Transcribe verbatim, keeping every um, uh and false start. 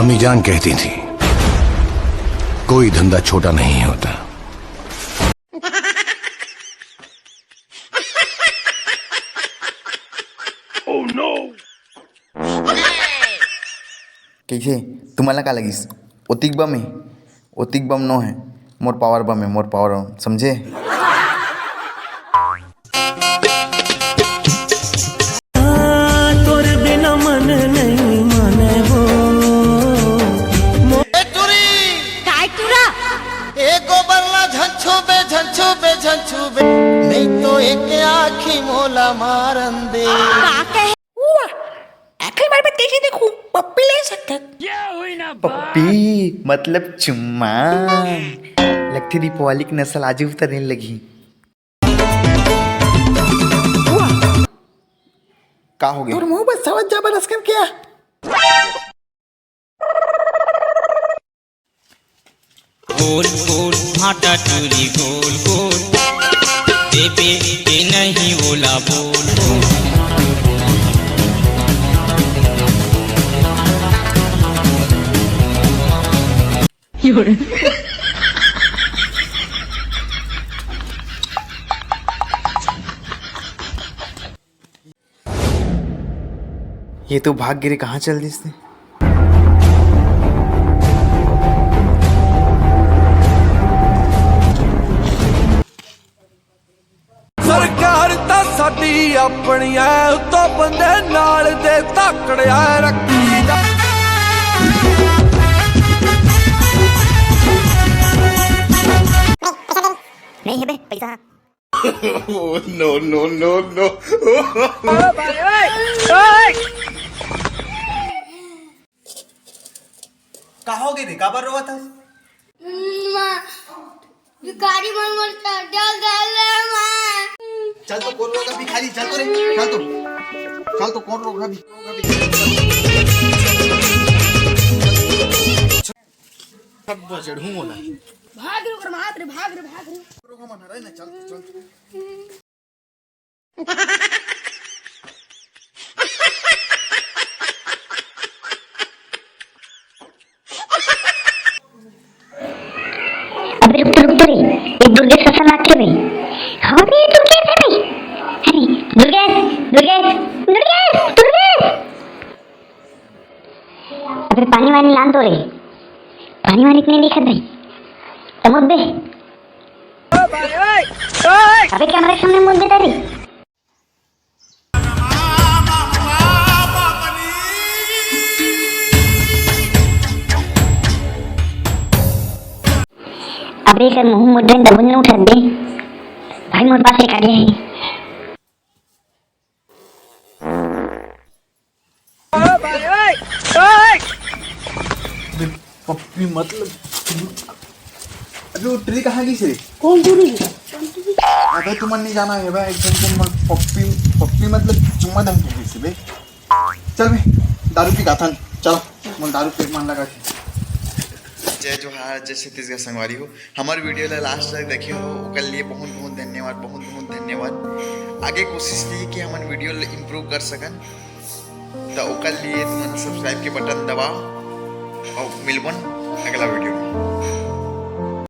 अम्मी जान कहती थी, कोई धंधा छोटा नहीं होता। कैसे? तुम्हारा का लगिस? ओतिक बम है, ओतिक बम नो है, मोर पावर बम है, मोर पावर बम, समझे? तोर बिना मन नहीं माने वो। ए टुरी! काय टुरा? ए गोबर ला झन छूबे, झन छूबे, झन छूबे। नहीं तो एक आँखी मोला मारन दे। का कहे? उआ, आखिरी बार मैं तेजी देखूं, पप्पी ले सकत। पप्पी मतलब चुम्मा। लगथे दीपावली के नशा आजू उतरने लगी। का हो गया? तोर मुंह बस सवत जबरदस्त कर क्या? गोल गोल भाटा टूरी गोल गोल, देबे के नहीं ओला बोल बोल। ये तो भाग गिरे, कहाँ चल दिस ते? सरकार ता साडी अपनी है, उतो बंदे नाल दे ताकड़िया रखी दा। नहीं है बे पैसा। Oh, no, no, no, no। का हो गे रे, काबर रोवत हस? माँ, भिखारी मन मोर चड्डा डाल दे माँ। चल तो कोन रोग भिखारी, चल तो रे, चल तो, चल तो कोन रोग भिखारी। सब बजड़ हूँ मोला। भाग रे ओकर मात रे, भाग रे, भाग रे। रोग मन हरे ना, चल, चल। अबे रुक तो, रुक तो रे, ये दुर्गेश कसा नाचे बे? हाँ बे, ये दुर्गेश है बे। अरे, दुर्गेश, दुर्गेश, दुर्गेश, दुर्गेश। अबे पानी वानी लान तो रे, पानी वानी इतने नहीं खाते। तमुद बे। अबे कैमरा के सामने मुंह देता रे। अबे एकर मुंह मुद्दे दबन न उठत बे। भाई मोर पास एक idea है। अबे पप्पी मतलब, अबे वो ट्री कहाँ गई से? कौन ट्री? अबे तुमन नहीं जाना है भाई, एकदम तुम पप्पी, पप्पी मतलब चुम्मा दम के गई से बे। चल बे, दारू पी गाथन, चलो, मन दारू पी मन लगा के। जय जोहार, जय छत्तीसगढ़ संगवारी हो। हमर video ला last तक देखे हो, ओकर लिए बहुत बहुत धन्यवाद, बहुत बहुत धन्यवाद। आगे कोशिश रही कि हमन video ला improve कर सकन, त ओकर लिए तुमन subscribe के button दबाओ और मिलबन अगला video में।